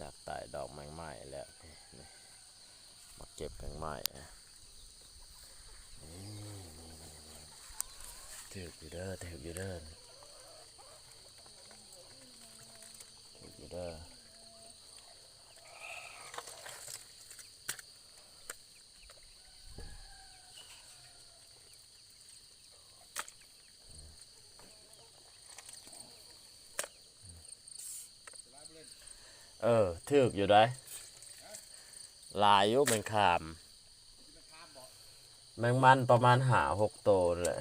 ຈາກຕາຍດອກແມງໄມ້ແລ້ວ ນີ້ ມາເກັບແມງໄມ້ ນີ້ ຖືກຢູ່ເດີ ຖືກຢູ່ເດີ ຖືກຢູ່ເດີ. ເອີ ຖືກຢູ່ໃດ໋ ຫຼາຍຢູ່ແມງຄາມ ແມງມັນປະມານຫ້າຫົກໂຕນີ້ແຫຼະ.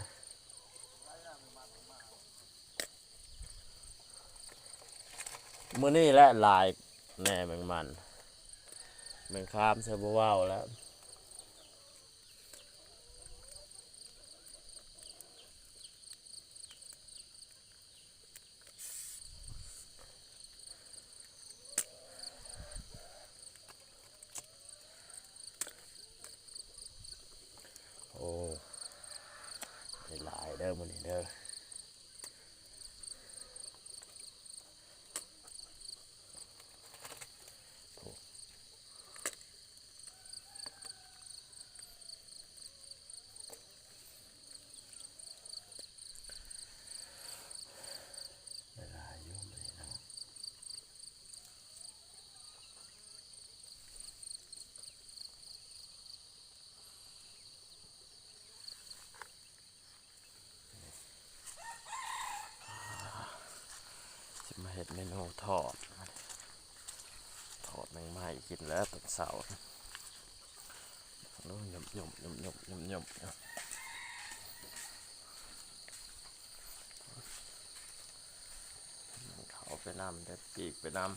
ມື້ນີ້ແຫຼະຫຼາຍແນ່ແມງມັນ ແມງຄາມຊະບໍ່ເວົ້າແລ້ວ. ໂອ້ ໄດ້ຫຼາຍເດີມື້ນີ້ເດີ. ໄດ້ຫຼາຍຢູ່ມື້ນີ້ເນາະ. ຊິມາເຮັດເມນູທອດ ທອດແມງໄມ້ກິນແລ້ວຕອນເຊົ້າ. ໂອ້ ຫຍົບໆ ຫຍົບໆ ຫຍົບໆ ຫຍົບໆ ເຂົ້າໄປນຳ ແລ້ວປີກໄປນຳ.